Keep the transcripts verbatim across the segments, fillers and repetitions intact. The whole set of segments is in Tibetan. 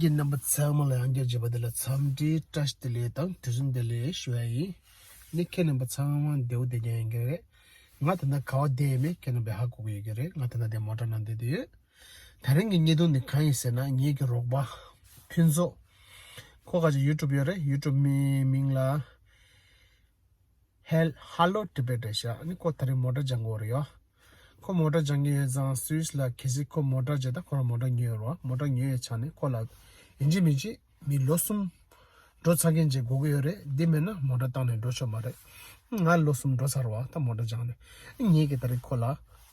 རྣམ་པ་ཚང་མ་ལ་ཡང་བསྐྱར་བརྗོད་པ་འདི་ལ་འཚམས་འདྲི་བཀྲ་ཤིས་བདེ་ལེགས་དང་དུས་གསུམ་བདེ་ལེགས་ཞུ་ཡ་ཡིན། ནི་ཁྱེད་རྣམ་པ་ཚང་མ་བདེ་པོ་བདེ་རྐྱང་ཡིན་གྱི་རེད། ང་ད་ལྟ་ག་བ་བསྡད་ཡོད་མེད་ཁྱེད་རྣམ་པས་ཧ་གོ་གི་ཡོད་ཀྱི་རེད། ང་ད་ལྟ་འདི་མོ་ཊ་ནང་བསྡད་དེ་ཡོད། ད་རིང་གི་བརྙན་ཐུང་འདི་གང་ཡིན་ཟེར་ན། ངེད་ཀྱི་རོགས་པ་ཕུན་ཚོགས། ཁོ་ག་ཅིག་ཡུ་ཊུབ་ཡོད་རེད། ཡུ་ཊུབ་མི་མིང་ལ་ཧེལ་ཧ་ལོ་ཊི་བེཊ་རེད་ཤག་ཨ་ནི་ཁོ་ད་རིང་མོ་ཊ་སྦྱང་གི་ཡོད་རེད་ཡ། ཁོ་མོ་ཊ་སྦྱང་གི་ཡོད་ཙང་སུད་སི་ལ་གལ་སྲིད་ཁོ་མོ་ཊ་སྦྱང་ད་ཁོ་རང་མོ་ཊ་ཉོས་ཡོད་རེད་བ། མོ་ཊ་ཉོས་ཡོད་ཆ་ནས་ཁོ་ལ་ཡིན་གཅིག་མིན་གཅིག་མི་ལོ་གསུམ་འགྲོ་ཚར་མཁན་ཅིག་དགོས་ཀྱི་ཡོད་རེད། འདི་མེད་ན་མོ་ཊ་བཏང་ནས་འགྲོ་ཆོག་མ་རེད། ང་ལོ་གསུམ་འགྲོ་ཚར་བ་ད་མོ་ཊ་སྦྱངས་ནས། ངེད་ཀྱིས་ད་རེས་ཁོ་ལ་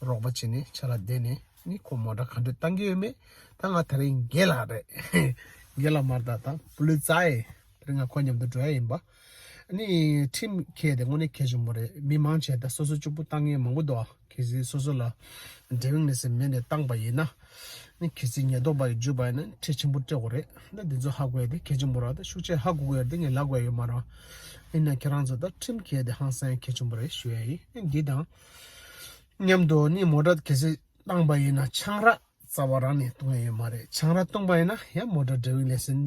རོགས་པ་བྱས་ནས་ཆ་ལ་བསྡད་ནས་ནི་ཁོ་མོ་ཊ་ག་འདྲ་བཏང་གི་ཡོད་མེད། ད་ང་ད་རེས་རྒན་ལགས་རེད། རྒན་ལགས་མ་རེད་ད་ད་པུ་ལི་ཙའི་ད་རེས་ང་ཁོ་མཉམ་དུ་འགྲོ་ཡ་ཡིན་པ། ཨ་ནི་ཁྲིམས་འཁྱེར་དེ་དངོས་གནས་གལ་ཆེན་པོ་རེད། མི་མང་ཆེ་ད་སོ་སོ་གཅིག་པུ་བཏང་མཁན་མང་པོ་འདུག་ཨ། གལ་སྲིད་སོ་སོ་ལ་ཌ་རའི་ཝིང་ལེ་སན་མེད་ནས་བཏང་པ་ཡིན་ན། ནི་གལ་སྲིད་ཉེན་རྟོག་པ་ཡིས་འཇུས་པ་ཡིན་ན་ཁྲལ་ཆེན་པོ་སྤྲད་དགོས་རེད། ད་འདི་ཚོ་ཧ་གོ་ཡ་དེ་གལ་ཆེན་པོ་རེད། ད་ཤུགས་ཆེ་ཧ་གོ་དགོས་ཡ་དེ་ངས་ལབ་དགོས་ཡ་ཡོད་མ་རེད། ཡིན་ན་ཁྱེད་རང་ཚོ་ད་ཁྲིམས་འཁྱེར་དེ་ཧང་སང་གལ་ཆེན་པོ་རེད་ཞུ་ཡ་ཡིན། འདི་དང་མཉམ་དུ་ནི་མོ་ཊ་གལ་སྲིད་བཏང་པ་ཡིན་ན་ཆང་རག་རྩ་བ་རང་ནས་བཏུང་ཡ་ཡོད་མ་རེད། ཆང་རག་བཏུང་པ་ཡིན་ན་ཡང་མོ་ཊ་ཌ་རའི་ཝིང་ལེ་སན་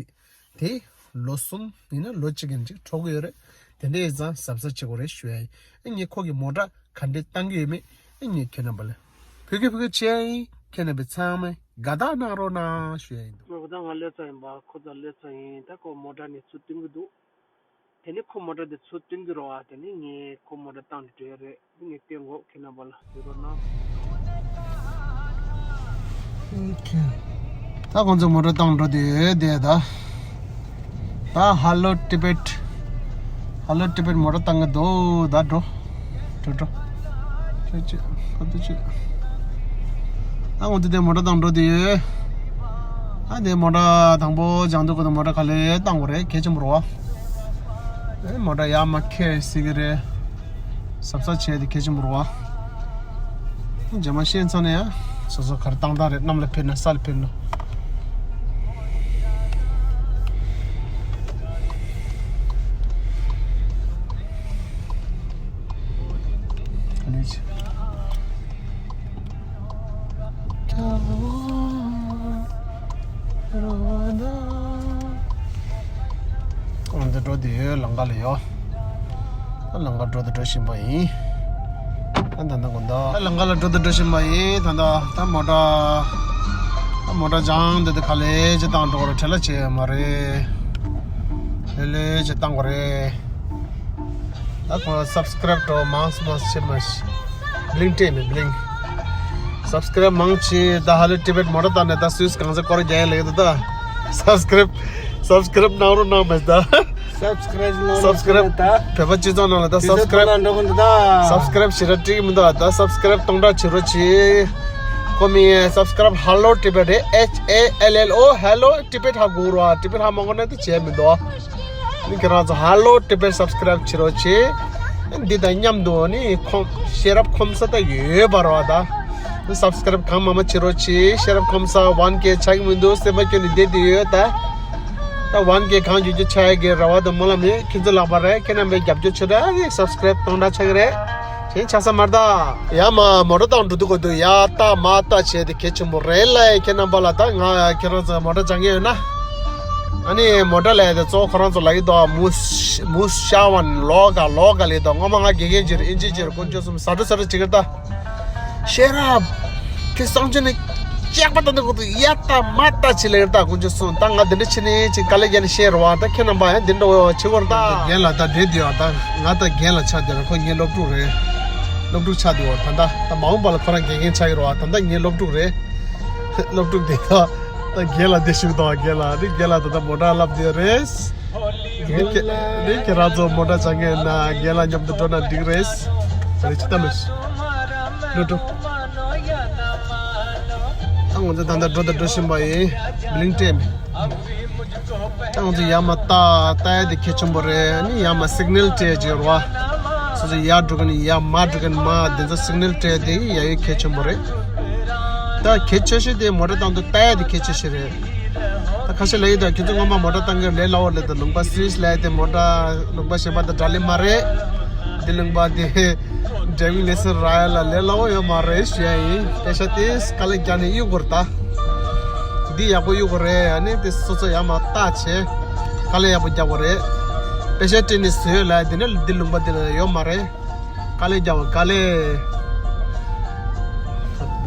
དེ་ལོ་གསུམ་ཡིན་ན་ལོ་གཅིག་གི་ནང་གཅིག་འཕྲོག་གི་ཡོད་རེད། དེ་འདྲ་ཡིན་ཙང་གཟབ་གཟབ་བྱེད་དགོས་རེད་ཞུ་ཡ་ཡིན། ཨ་ངས་ཁོ་གི་མོ་ཊ་ག་འདྲས་བཏང་གི་ཡོད་མེད་ཨ་ངས་ཁྱེད་རྣམ་པ་ལ་ཕུལ་གི་ཕུལ་གི་བྱེད་ཡ་ཡིན། ཁྱེད་རྣམ་པས་ཚང་མས་དགའ་རྟགས་གནང་རོགས་གནང་ཞུ་ཡ་ཡིན། ང་ག་ད་ང་ལས་ཚ་ཡིན་པ། ཁོ་ད་ལས་ཚ་ཡིན། ད་ཁོ་མོ་ཊ་ནས་ཚུར་བཏོན་གི་འདུག་དེ་ནས་ཁོ་མོ་ཊ་དེ་ཚུར་བཏོན་གྱི་རེད་བ། དེ་ནས་ངས་ཁོ་མོ་ཊ་བཏང་ནས་འགྲོ་ཡ་རེད། འདི་ངས་བསྟན་གོ་ཁྱེད་རྣམ་པ་ལ་ཡོད་རོགས་གནང་། ད་ཁོང་ཚོས་མོ་ཊ་བཏང་འགྲོ་དུས་དེ་ད་ད་ཧ་ལོ་ཊི་བེཊ། ཧ་ལོ་ཊི་བེཊ་མོ་ཊ་བཏང་གི་འདུག་ད་འགྲོ། འགྲོ་འགྲོ། ཁྱོད་ཅི་ཁ་ཐུག་ཅི། ཨ་ངོ་དེ་དེ་མོ་ཊ་བཏང་འགྲོ་དེ་ཡོད། ཨ་དེ་མོ་ཊ་དང་པོ་སྦྱང་དུས་ཁོ་ད་མོ་ཊ་ག་ལེ་བཏང་དགོས་རེད། གལ་ཆེན་པོ་རེད་བ། ཨེ་མོ་ཊ་ཡར་མར་འཁྱེར་སྲིད་ཀྱི་རེད། གཟབ་གཟབ་བྱས་ཏེ་གལ་ཆེན་པོ་རེད་བ། རྗེས་མ་ཤེས་ཚར་ནས་ཡང་སོ་སོ་ག་རེ་བཏང་བཏང་རེད། གནམ་ལ་འཕུར་ན་ས་ལ་འཕུར་ན། གོང་དུ་འགྲོ་དུས་ཡོད་ལམ་ཁ་ལ་ཡོད། ལམ་ཁ་འགྲོ་དུ་འགྲོ་བཞིན་པ་ཡིན། ད་ད་ད་གོང་དུ་ལམ་ཁ་ལ་འགྲོ་དུ་འགྲོ་བཞིན་པ་ཡིན། ད་ད་ད་མོ་ཊ་ད་མོ་ཊ་སྦྱང་དེ་དུ་ག་ལེ་ཅི་བཏང་འགྲོ་རེད། བྲེལ་བ་བྱེད་ཡོད་མ་རེད། ལེ་ལེ་ཅི་བཏང་དགོས་རེད། ད་ཁོ་སབ་སི་ཀ་རབ་འགྲོ་མང་སུ་མང་སུ་བྱེད་མ་ཤི། བི་ལིང་སྤྲད་མེད་བི་ལིང་། སབ་སི་ཀ་རབ་མང་ཆེ་ད་ཧ་ལོ་ཊི་བེཊ་མོ་ཊ་བཏང་ནས་ད་སུད་སི་གང་ཚེ་སྐོར་རྒྱག་ཡ་ལེགས་འདུག་ད་སབ་སི་ཀ་རབ་སབ་སི་ཀ་རབ་གནང་རོགས་གནང་མེད་ད། སབ་སི་ཀ་རབ་གནང་སབ་སི་ཀ་རབ་ད་བོད་པ་སྤྱི་ཚོགས་ནང་ལ་ད་སབ་སི་ཀ་རབ་འགྲོ་གི་འདུག་ད། སབ་སི་ཀ་རབ་བྱེད་ར་འགྲིག་མི་འདུག་ད་སབ་སི་ཀ་རབ་གཏོང་ར་བྱེད་རོགས་གྱིས། ཁོ་མིང་སབ་སི་ཀ་རབ་ཧ་ལོ་ཊི་བེཊ་རེད། ཨེཆ་ཨེ་ཨེལ་ཨེལ་ཨོ་ཧ་ལོ་ཊི་བེཊ་ཧ་གོ་རོགས། ཊི་བེཊ་ཧ་མ་གོ་ན་དེ་བྱས་མི་འདུག་ནི་ཁྱེད་རང་ཚོ་ཧ་ལོ་ཊི་བེཊ་སབ་སི་ཀ་རབ་བྱེད་རོགས་གྱིས། འདི་དང་མཉམ་དུ་ནི་ཁོམ་ཤེས་རབ་ཁོམ་ས་ད་ཡོད་པ་རོགས་ད། སབ་སི་ཀ་རབ་གང་མང་མང་བྱེད་རོགས་གྱིས། ཤེས་རབ་ཁོམ་ས་ཝན་ཀེ་ཆགས་ཀྱི་མི་འདུག་སེམས་པ་སྐྱོ་ནས་བསྡད་དེ་ཡོད་ད། ད་ཝན་ཀེ་གང་མགྱོགས་མགྱོགས་ཆགས་ཡ་གི་རེ་བ་དང་སྨོན་ལམ་ཡོད། ཁྱེད་ཚོ་ལག་པ་རེད། ཁྱེད་རྣམ་པས་རྒྱབ་སྐྱོར་བྱེད་རོགས། ཨ་ནི་སབ་སི་ཀ་རབ་གཏོང་འདྲ་ཆགས་ཀྱི་རེད། ཁྱེད་ཆགས་ས་མ་རེད་ད། ཡ་མ་མོ་ཊ་བཏང་འགྲོ་དུས་གོ་དུས་ཡ་ལྟ་མ་ལྟ་བྱས་ཏེ་གལ་ཆེན་པོ་རེད་ལ། ཁྱེད་རྣམ་པ་ལ་ད་ང་ཁྱེད་རང་ཚོ་མོ་ཊ་སྦྱང་གི་ཡོད་ན། ཨ་ནི་མོ་ཊ་ལས་དེ་གཙོ་བོ་ཁོ་རང་ཚོ་ལ་ཡི་དོ་མུ་མུ་ཤ་ཝན་ལོ་ག་ལོ་ག་ལས་དོ་ངོ་མ་ང་དགེ་རྒན་ཅིག་རེད། ཨིན་ཇི་ཅིག་རེད། དཀོན་མཆོག་གསུམ་ཟ་འགྲོ་ཟ་འགྲོ་བྱེད་ཀྱི་རེད་ད། ཤེས་རབ། ཁྱེད་སང་ཆུ་ནས་ཅེག་པ་ད་འདི་གོ་དུས་ཡ་ལྟ་མ་ལྟ་བྱེད་ལེ་རེད་ད། དཀོན་མཆོག་གསུམ་ད་ང་འདི་འདྲ་བྱེད་ནས་ཅིག་དཀའ་ལས་རྒྱག་ནས་ཤེས་རེད་བ། ད་ཁྱེད་རྣམ་པ་ཡང་འདི་འདྲ་བྱེད་དགོས་རེད་ད། རྒན་ལགས་ད་བསྡད་དུས་ཨ་ད་ང་ད་རྒན་ལགས་ཆགས་བསྡད་རེད། ཁོ་ངའི་སློབ་ཕྲུག་རེད། སློབ་ཕྲུག་ཆགས་བསྡད་ཡོད་རེད། ད་ད་མ་འོངས་པ་ལ་ཁོ་རང་དགེ་རྒན་ཆགས་ཡོད་རེད་བ། ད་ད་ངའི་སློབ་ཕྲུག་རེད། སློབ་ཕྲུག་དེ་ད་ད་རྒན་ལགས་བསྡད་བཞུགས་དང་། རྒན་ལགས་འདི་རྒན་ལགས་ད་ད་མོ་ཊ་བསླབ་བསྡད་ཡོད་རེད། འདི་ཁྱེད་འདི་ཁྱེད་རང་ཚོ་མོ་ཊ་སྦྱང་མཁན་ན་རྒན་ལགས་མཉམ་དུ་འགྲོ་ན་འགྲིག་རེད། རེད་ཅི་ལྟ་མི་ཤེས། འགྲོ་འགྲོ། ད་ང་ཚོ་ད་ལྟ་འགྲོ་དང་འགྲོ་བཞིན་པ་ཡིན། བི་ལིང་སྤྲད་མེད། ད་ང་ཚོ་ཡར་མར་ལྟ་ལྟ་ཡ་དེ་གལ་ཆེན་པོ་རེད། ཨ་ནི་ཡར་མར་སིག་ནལ་སྤྲད་ཀྱི་རེད་བ། སོ་སོ་ཡར་འགྲོ་མཁན་ཡར་མར་འགྲོ་མཁན་མར་དེ་ཚོ་སིག་ནལ་སྤྲད་དེ་ཡ་ཡོད་གལ་ཆེན་པོ་རེད། ད་གལ་ཆེ་ཤོས་དེ་མོ་ཊ་བཏང་དུས་ལྟ་ཡ་དེ་གལ་ཆེ་ཤོས་རེད། ད་ཁ་ཤས་ལབ་ཡོད་ད། ཁྱེད་ཚོ་སྔོན་མ་མོ་ཊ་བཏང་མཁན་ལས་སླ་བོ་ལས་ད། ལུང་པ་སུད་སི་ལ་ཡ་དེ་མོ་ཊ་ལུང་པ་གཞན་པ་དང་འདྲ་ལེ་མ་རེད། འདི་ལུང་པ་དེ་ཌ་རའི་ཝིང་ལེ་སན་རག་ཡ་ལ་ལས་སླ་བོ་ཡོད་མ་རེད་ཞུ་ཡ་ཡིན། པེ་ཤ་དེ་དཀའ་ལས་རྒྱག་ནས་གཡུག་དགོས་རེད་ད། འདི་ཡག་པོ་གཡུག་དགོས་རེད། ཨ་ནི་དེ་སོ་སོ་ཡར་མར་བལྟས་བྱས་དཀའ་ལས་ཡག་པོ་རྒྱག་དགོས་རེད། པེ་ཤ་སྤྲད་ནས་བཟོས་ཡོད་ལ། དེ་ནས་འདི་ལུང་པ་འདི་ལ་ཡོད་མ་རེད། དཀའ་ལས་རྒྱག་པ་དཀའ་ལས།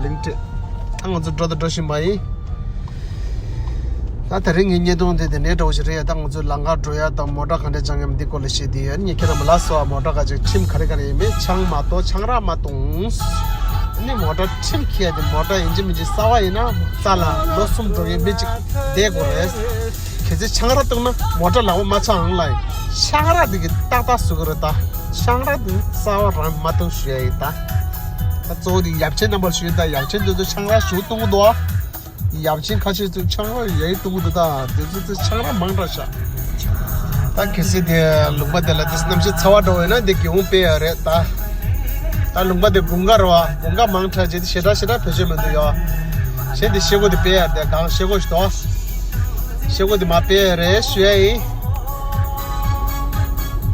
ལིང་ཏེ། ད་ང་ཚོ་འགྲོ་དང་འགྲོ་བཞིན་པ་ཡིན། ད་དེ་རིང་ངའི་བརྙན་ཐུང་དེ་དེ་འདྲའི་འདྲ་བོ་ཞིག་རེད་ཡ། ད་ང་ཚོ་ལམ་ཁ་འགྲོ་ཡ་དང་མོ་ཊ་ག་འདྲ་སྦྱང་ཡོད་མེད་འདི་སྐོར་ལ་བཤད་དེ་ཡོད། ངས་ཁྱེད་རང་མ་ལ་སོ་མོ་ཊ་ག་ཅིག་ཁྲིམས་ག་རེ་ག་རེ་ཡིན་མིན་ཆང་མ་གཏོང་། ཆང་རག་མ་གཏོང་། ཨ་ནི་མོ་ཊ་ཁྲིམས་འཁྱེར་ཡ་དེ་མོ་ཊ་ཡིན་གཅིག་མིན་གཅིག་གསར་པ་ཡིན་ན་རྩ་ལ་ལོ་གསུམ་འགྲོ་མཁན་མི་གཅིག་བསྡད་དགོས་རེད། གལ་སྲིད་ཆང་རག་བཏུང་ན་མོ་ཊ་ལག་པ་མ་འཆང་ལ། ཆང་རག་འདི་གི་ཏག་ཏག་བཟོ་གི་རེད་ད། ཆང་རག་འདི་རྩ་བ་རང་མ་བཏུང་ཞུ་ཡ་ཡིན་ད། ད་གཙོ་བོ་འདི་ཡབ་ཆེན་རྣམ་པར་ཞུ་ཡིན་ད། ཡབ་ཆེན་འདི་ཚོ་ཆང་རག་ཞུ་བཏུང་གི་འདུག་ཨ། ཡབ་ཆེན་ཁ་ཤས་ཚོས་ཆང་རག་ཡ་ཡི་བཏུང་གི་འདུག་ད་དེ་ཚོ་ཚོས་ཆང་རག་མང་དྲགས་ཤག་ད་གལ་སྲིད་དེ་ལུང་པ་དེ་ལ་དེ་གནམ་གཤིས་ཚ་བ་འདྲ་བོ་ཡིན་ན་དེ་སྒེའུ་ཁུང་ཕུབ་ཡ་རེད་ད། ད་ལུང་པ་དེ་དགུན་ཁ་རེད་བ། དགུན་ཁ་མང་དྲགས་རྗེས་དེ་ཞེ་དྲག་ཞེ་དྲག་བེད་སྤྱོད་མི་འདུག་ཡ། གཞན་དེ་ཤེལ་སྒོ་དེ་ཕུབ་ཡ་དེ་གང་ཤེལ་སྒོ་ཞིག་འདུག་ཤེལ་སྒོ་དེ་མར་ཕུབ་ཡ་རེད་ཞུ་ཡ་ཡིན།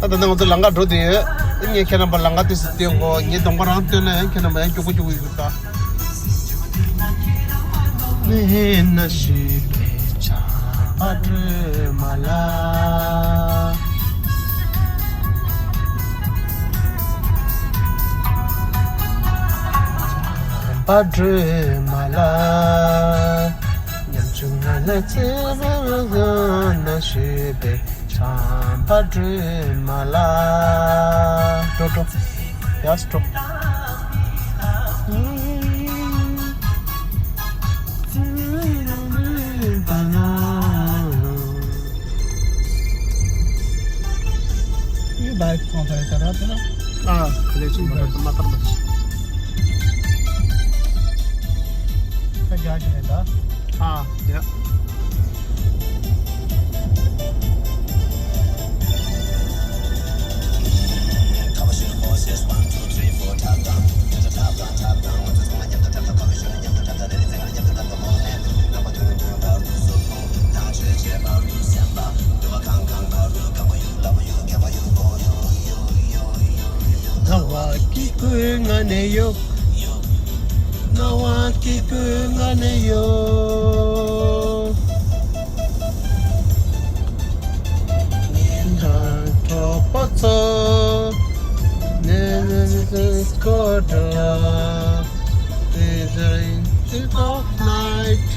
ད་ད་ནང་ང་ཚོ་ལམ་ཁ་འགྲོ་བསྡད་ཡོད། ངས་ཁྱེད་རྣམ་པ་ལམ་ཁ་དེ་སུ་སྟོན་གོ། ངའི་གདོང་པ་རང་སྟོན་ན་ཡང་ཁྱེད་རྣམ་པ་ཡང་སྐྱུག་པོ་སྐྱུག་པོ་ཡོད་ད། མེད་ན་ཞུས་པའི་བྱམས་པ་སྒྲོལ་མ་ལ། བྱམས་པ་སྒྲོལ་མ་ལ། ཉམ་ཆུང་ང་ལ་བརྩེ་བ་ན་ཞུས་པའི་བྱམས་པ་སྒྲོལ་མ་ལ། འགྲོ་འགྲོ། ཡར་འགྲོ། ཡི་བའི་ཁོང་ཚོ་ཡི་ས་ར་ཚོ་ན། ཨ། ཁ་ལས་ཅིག་མ་ཏར་མ་ཏར་མ་ཅིག་ད་རྒྱ་ཆེ་ནས་ད། ཨ། ཡ། ལྷ་བ་སྐྱིད་པོའི་ངང་ནས་ཡོད། སྣང་བ་སྐྱིད་པོའི་ངང་ནས་ཡོད། ཉིན་དང་གྲོགས་པོ་ཚོ། ནས་སྐོར་འགྲོ། This is the night.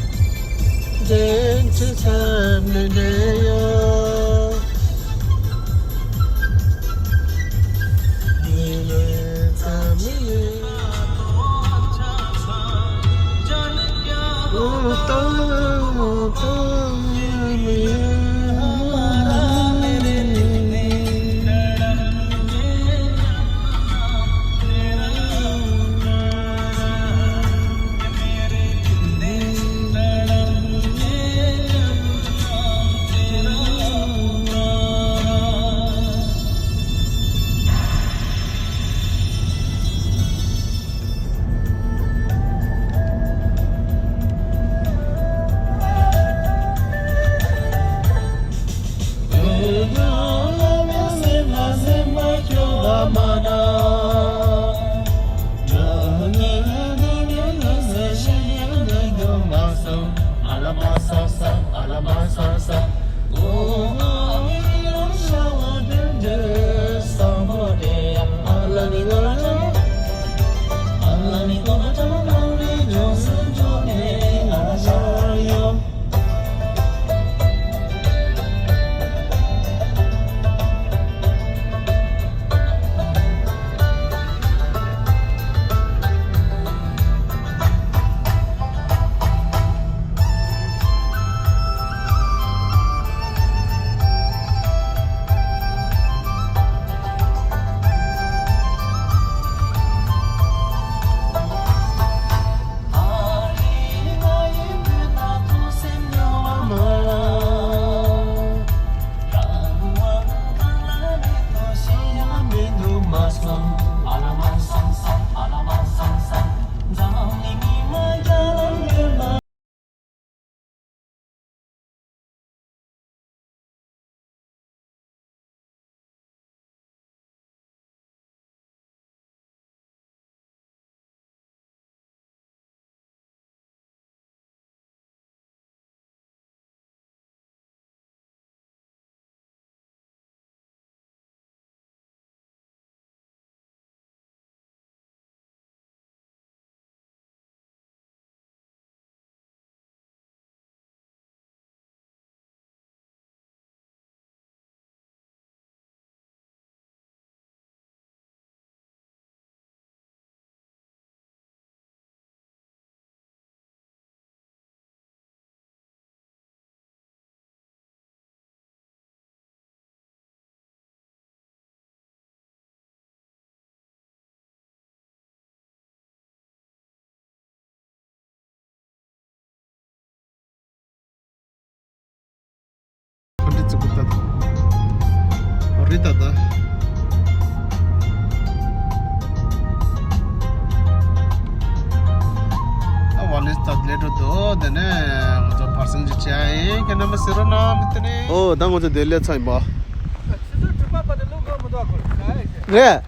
Then to time the day. ཙི་ཀུ་ཏ་ཏ། རི་ཏ་ཏ། ཨ་ཝ་ལེ་སི་ཏ་ལེ་ཏོ་དོ་དེ་ནས་ང་ཚོ་བར་སེང་ཅིག་བྱས་ཨེ་ཁྱེད་རྣམ་པ་སེ་རོ་ན་མི་དེ་ནས། ཨོ་ད་ང་ཚོ་དེ་ལས་ཚ་ཡིན་པ། རེད།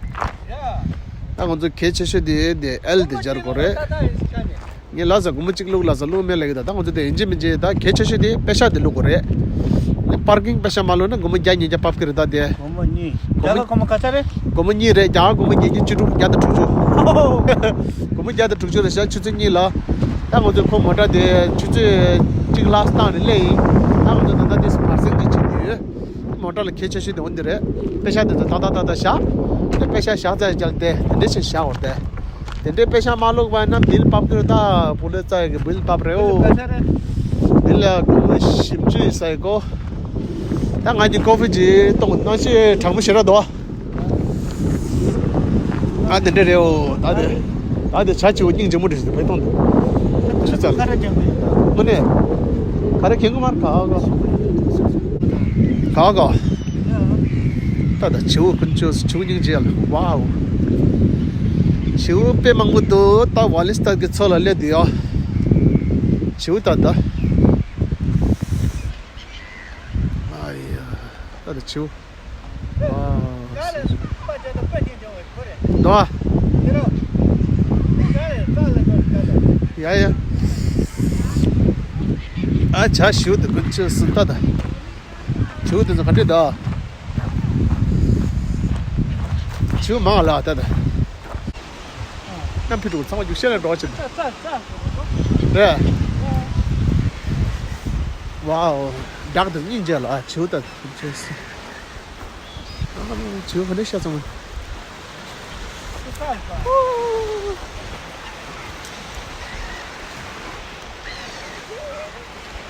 ད་ང་ཚོ་གལ་ཆེ་ཤོས་དེ་དེ་ཨེལ་དེ་སྦྱར་དགོས་རེད། ངས་ལ་ས་སྒོར་མོ་གཅིག་བླུགས་ལ་ས་བླུགས་མེད་ལ་གི་ད་ད་ང་ཚོ་དེ་ཡིན་གཅིག་མིན་གཅིག་ད་གལ་ཆེ་ཤོས་དེ་པེ་ཤག་དེ་བླུགས་དགོས་རེད། པར་ཀིང་པེ་ཤག་མ་བླུགས་ན་སྒོར་མོ་བརྒྱ་ཉིས་བརྒྱ་བབས་ཀྱི་རེད་ད་དེ། སྒོར་མོ་གཉིས། རྒྱ་གར་སྒོར་མོ་ག་ཚད་རེད། སྒོར་མོ་གཉིས་རེད། རྒྱ་གར་སྒོར་མོ་བརྒྱད་ཅུ་བཅུ་དྲུག་བརྒྱ་དང་དྲུག་ཅུ། སྒོར་མོ་བརྒྱ་དང་དྲུག་ཅུ་རེད་ཤག་ཆུ་ཚོད་གཉིས་ལ། ད་ང་ཚོས་ཁོ་མོ་ཊ་དེ་ཆུ་ཚོད་གཅིག་ལྷག་བཏང་ནས་སླེབས་ཡིན། ད་ང་ཚོ་ད་ལྟ་དེ་བར་སེང་ཅིག་བྱེད་ཀྱི་ཡོད། མོ་ཊ་ལ་གལ་ཆེ་ཤོས་དེ་འོ་འདི་རེད། པེ་ཤག་དེ་ཚོ་ཏག་ཏག་ཏག་ཏག་བཞག་དེ་པེ་ཤག་བཞག་ཚར་རྗེས་དེ་དེ་འདྲས་ཞིག་བཞག་འོ་དེ། དེ་འདྲས་པེ་ཤག་མ་བླུགས་པ་ན་བིལ་ཕབ་དུས་ད་བུ་ལོས་རྩ་ཡི་གི་བིལ་ཕབ་རེད་འོ། བིལ་ལ་སྒོར་མོ་བཞི་བཅུ་ཡི་ས་ཡི་གོ། ད་ང་གི་ཀོ་ཕི་ཅིག་གཏོང་ནང་ཆེ་གྲང་མོ་ཞེ་དྲག་འདུག་ཨ་དེ་འདྲས་རེད་འོ། ད་དེ་ད་དེ་བྱ་བྱིའུ་སྙིང་རྗེ་མོ་འདྲ་ཞིག་འདུག་བེ་གཏོང་འདུག་ཆུ་ཚ་ལ་དངོས་གནས་ག་རེ་གྱོན་གི་མ་རེད། ག་ག་ག་ག་ད་ད་བྱིའུ་ཀུན་སྤྱོད་བྱིའུ་སྙིང་རྗེ་ལ་ཝའོ། བྱིའུ་དཔེ་མང་པོ་འདུག་ད་ཝ་ལི་སི་ཏ་གི་མཚོ་ལ་སླེབས་འདུག་ཡ། བྱིའུ་ད་ད། ཨ་ཡ། ད་ད་བྱིའུ། ཝའོ། འདུག་ཨ། ཡ་ཡ། ཨ་བྱ་བྱིའུ་དེ་ཀུན་སྤྱོད་སུ་ད་ད། བྱིའུ་དེ་ཚོ་ག་འདྲས་འདུག་བྱིའུ་མང་ལ་ད་ད། གནམ་ཕི་དྲུག་ཚང་མ་རྒྱུག་ཤེས་ལ་འགྲོ་བ་ཅིག་རེད། ཝའོ། བདག་དང་སྙིང་རྗེ་ལ་བྱིའུ་དང་བྱིའུ་ག་འདྲ་ཤ་ཚང་མ།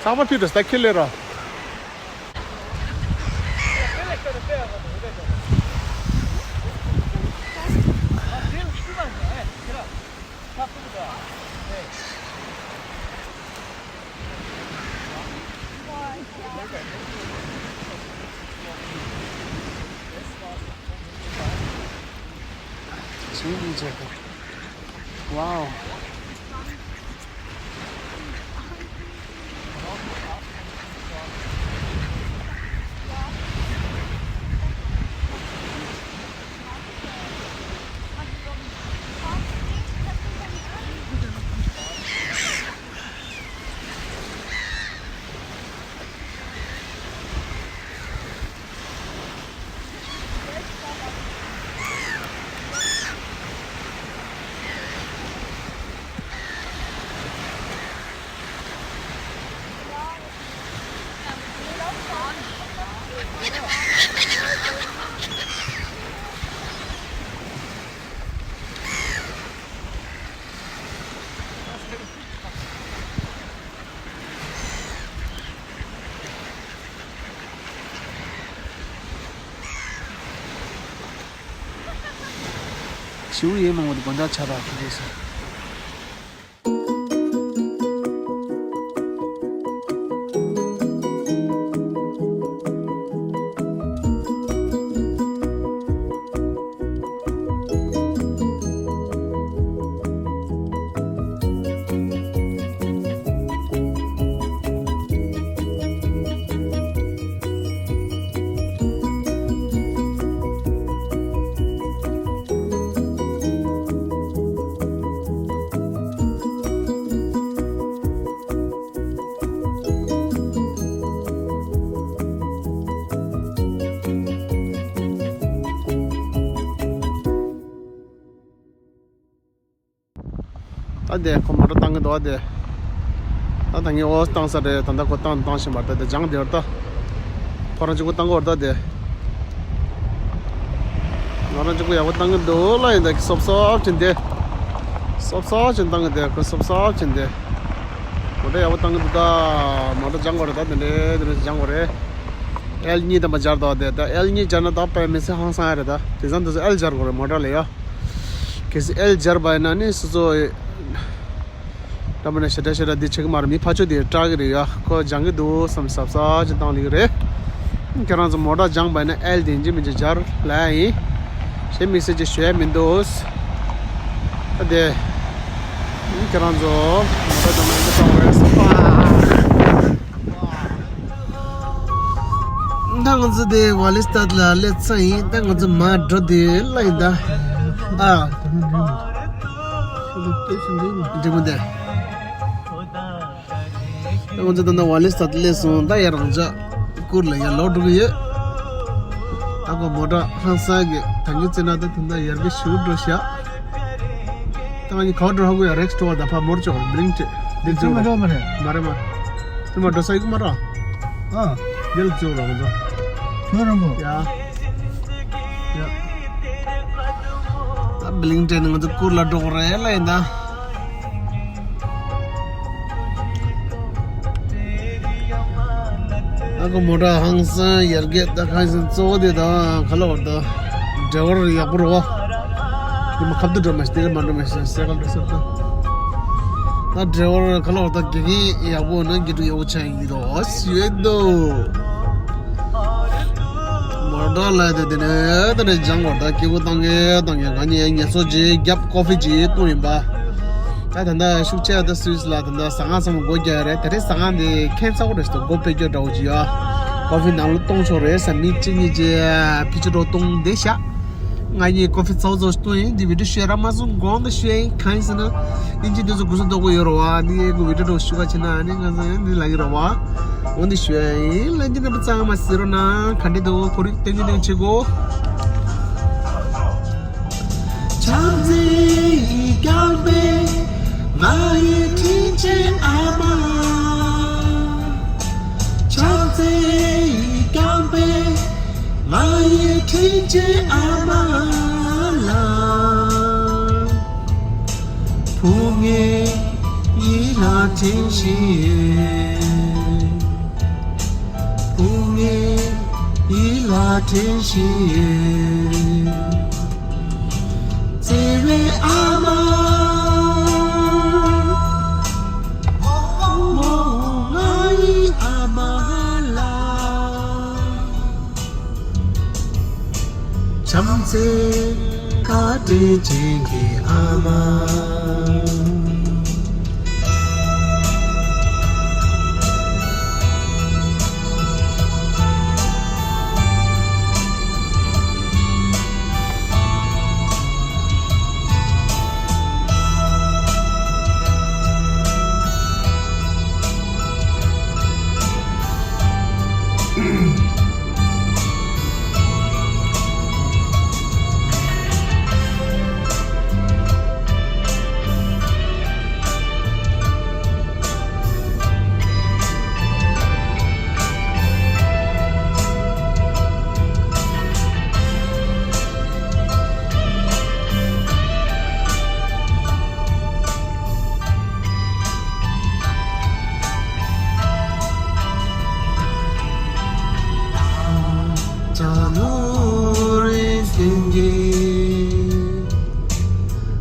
ཚང་མ་ཕི་དྲུག་ས་ཁྱེར་ལེ་ར། ཝའོ། བྱིའུ་ཡེ་མང་བོ་དེ་དགོན་བདག་ཆ་ར་ཁི་རེད་ཟེར། ད་དེ་ཁོ་མོ་ཊ་བཏང་གི་འདུག་ཨ་དེ། ད་ད་ངས་འོ་བཏང་ས་རེད། ད་ད་ཁོ་བཏང་བཏང་བཞིན་པ་ད་དེ་སྦྱང་དེར་ད། ཁོ་རང་གཅིག་པུ་བཏང་གི་འོ་ད་དེ། ང་རང་གཅིག་པུ་ཡག་པོ་བཏང་གི་འདུག་ལ་ཡིན་ད་སོབ་སོབ་ཅིག་དེ། སོབ་སོབ་ཅིག་བཏང་གི་དེ་ཁོ་སོབ་སོབ་ཅིག་དེ། མོ་ཊ་ཡག་པོ་བཏང་གི་འདུག་ད། མོ་ཊ་སྦྱང་དགོས་རེད་ད་དེ་འདྲས་དེ་འདྲས་སྦྱང་དགོས་རེད། ཨེལ་གཉིས་དང་མ་སྦྱར་འདུག་དེ་ད་ཨེལ་གཉིས་སྦྱར་ན་ད་དཔེ་མི་སྲིད་ཧང་སང་ཡ་རེད་ད། དེ་ཙམ་དུ་ཨེལ་སྦྱར་དགོས་རེད་མོ་ཊ་ལ་ཡ། གལ་སྲིད་ཨེལ་སྦྱར་བ་ཡིན་ན་ནི་སོ་སོ། ད་མ་ནས་ཞེ་དྲག་ཞེ་དྲག་འདི་བྱེད་ཀྱི་མ་རེད། མི་ཕར་ཕྱོགས་དེ་སྐྲག་གི་རེད་ཡ། ཁོ་སྦྱང་གི་འདུག་བསམ་གཟབ་གཟབ་ཅིག་བཏང་ལེ་གི་རེད། ཁྱེད་རང་ཚོ་མོ་ཊ་སྦྱངས་པ་ན་ཨེལ་དེ་ཡིན་གཅིག་མིན་གཅིག་སྦྱར་ལ་ཡིན། གཞན་དམིགས་བསལ་ཅིག་ཞུ་ཡ་མི་འདུག་ད་དེ། ཁྱེད་རང་ཚོ་མོ་ཊ་སྦྱངས་པ་ན་ཨེལ་སོང་བ་རེད། ད་ང་ཚོ་དེ་ཝ་ལི་སི་ཏཱད་ལ་སླེབས་ཚར་ཡིན། ད་ང་ཚོ་མར་འགྲོ་དེ་ལ་ཡིན་ད། ཨ། འགྲིག་མོ་དེ། ད་ང་ཚོ་ད་ལྟ་ཝ་ལི་སི་ཏཱད་སླེབས་སོང་། ད་ཡར་རང་ཅག་གུར་ལ་ཡར་ལོག་འགྲོ་གི་ཡོད། ད་ཁོ་མོ་ཊ་ཧང་སང་གི་ཐང་གི་རྩེ་ན་ད་ད་ལྟ་ཡར་གི་ཞུ་འགྲོ་ཤག་ད་ང་གཉིས་ག་པར་འགྲོ་ཧ་གོ་ཡ། རེག་སི་ཊོར་ད་ཕ་མོར་ཅོག་བི་ལིང་ཊོན་འདི་ཚོ་མ་རེད་མ་རེད། མ་རེད་མ། དེ་མ་འགྲོ་ས་ཡོད་མ་རེད། ཨ། ཡར་ལ་ཚུར་ར་ང་ཚོ། ཁྱོད་རང་གོ། ཡ། ཡ། ད་བི་ལིང་ཊོན་ང་ཚོ་གུར་ལ་འགྲོ་གི་རེད་ལ་ཡིན་ད། ཨ་ཁོ་མོ་ཊ་ཧང་སང་ཡར་རྒྱས་ད་ཁ་སང་གཙོ་བོ་དེ་ད་ག་ལ་བར་ད་ཌ་རའི་ཝར་ཡག་པོ་རེད་བ། དེ་མ་ཁབ་ཏུ་འགྲོ་མ་ཤེས་དེ་ལ་མ་འགྲོ་མ་ཤེས་སའི་ཀལ་འགྲོ་ས་ད། ད་ཌ་རའི་ཝར་ག་ལ་བར་ད་དགེ་རྒན་ཡག་པོ་ན་དགེ་ཕྲུག་ཡག་པོ་ཆགས་ཡིན་དོ་ཞུ་ཡོད་དོ། མོ་ཊ་ལ་དེ་དེ་ནས་དེ་ནས་སྦྱང་བར་ད་སྐྱིད་པོ་བཏང་གེ་བཏང་གེ་ང་གཉིས་ངལ་གསོ་ཅིག་བརྒྱབ་ཀོ་ཕི་ཅིག་བཏུང་ཡིན་པ། ད་ད་ལྟ་ཤུགས་ཆེ་ད་སུད་སི་ལ་ད་ལྟ་ཟ་ཁང་ཚང་མ་སྒོ་རྒྱག་རེད། ད་རེས་ཟ་ཁང་དེ་ཁྱད་མཚར་པོ་རེད་ཟེར། སྒོ་ཕྱེ་རྒྱུ་འདྲ་བོ་ཅིག་ཡོད། ཀོ་ཕི་ནང་ལ་གཏོང་ཆོག་རེད་ཟེར། མི་གཅིག་གཉིས་ཀྱིས་ཕི་ཆུ་རོ་གཏོང་བསྡད་ཤག་ང་གཉིས་ཀོ་ཕི་ཚ་བོ་ཚ་བོ་ཞིག་བཏུང་ཡིན། འདི་བི་ཌིའོ་ཤེར་ར་མ་སོང་གོང་དུ་ཤེར་ཡིན། གང་ཡིན་ཟེར་ན་ཨིན་ཇི་འདི་ཚོ་གུ་སུ་དོག་པོ་ཡོད་རེད་བ། འདི་གི་བི་ཌིའོ་འདྲ་བོ་ཞུ་ག་ཕྱིན་ན་ནི་ང་ཚོ་འདི་ལ་ཡོད་རེད་བ། འོ་འདི་ཞུ་ཡ་ཡིན། ལ་འདི་ནས་པ་ཚང་མ་ཟེར་རོ་ན་ག་འདྲེ་འདུག་ཁོར་ཡུག་སྟོན་གྱི་འདུག་བྱེད་གོ། བྱམས་བརྩེ་ཡིས་བསྐྱངས་པའི་ང་ཡི་དྲིན་ཆེན་ཨ་མ། བྱམས་བརྩེ་ཡིས་བསྐྱངས་པའི་ང་ཡི་དྲིན་ཆེན་ཨ་མ་ལགས། བུ་ངའི་ཡིད་ལ་དྲན་བཞིན་ཡོད། བུ་ངའི་ཡིད་ལ་དྲན་བཞིན་ཡོད། བརྩེ་བའི་ཨ་མ། ང་ཡི་ཨ་མ་ལགས། བྱམས་བརྩེ་དགའ་སྤྲོ་ཅན་གྱི་ཨ་མ།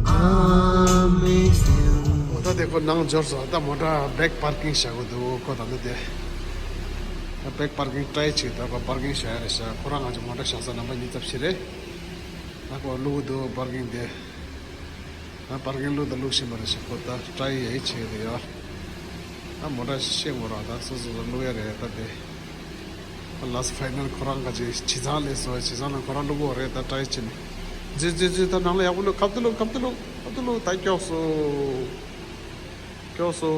ཨོ་ད་དེ་ཁོ་ནང་འབྱོར་སོང་། ད་མོ་ཊ་བེག་པར་ཀིང་བྱ་དགོས་འདུག་ཁོ་ད་ལྟ་དེ་ད་བེག་པར་ཀིང་ཊའི་བྱེད། ད་ཁོ་པར་ཀིང་བྱ་ཡ་རེད་ཤག་ཁོ་རང་ང་ཚོ་མོ་ཊ་བཞག་ས་ནམ་པ་ཉིས་རྩ་བཞི་རེད། ད་ཁོ་བླུག་འདུག་པར་ཀིང་དེ། ད་པར་ཀིང་བླུག་དང་བླུག་བཞིན་པ་རེད་ཤག་ཁོ་ད་ཊའི་ཡ་ཡི་བྱེད་དེ་ཡོད། ད་མོ་ཊ་ཤེས་དགོས་ར། ད་སོ་སོ་སོ་བླུག་ཡ་རེད་ད་དེ། ལཱསི་ཕའི་ནལ་ཁོ་རང་ག་ཅིག་བྱི་ཚང་ལས་སོ། བྱི་ཚང་ལ་ཁོ་རང་བླུག་གོ་རེད། ད་ཊའི་བྱས་ནས་འཛུལ་འཛུལ་འཛུལ། ད་ནང་ལ་ཡག་པོ་བླུག་ཁབ་ཏུ་བླུག་ཁབ་ཏུ་བླུག་ཁབ་ཏུ་བླུག་ད་སྐྱོགས་སོ། སྐྱོགས་སོ།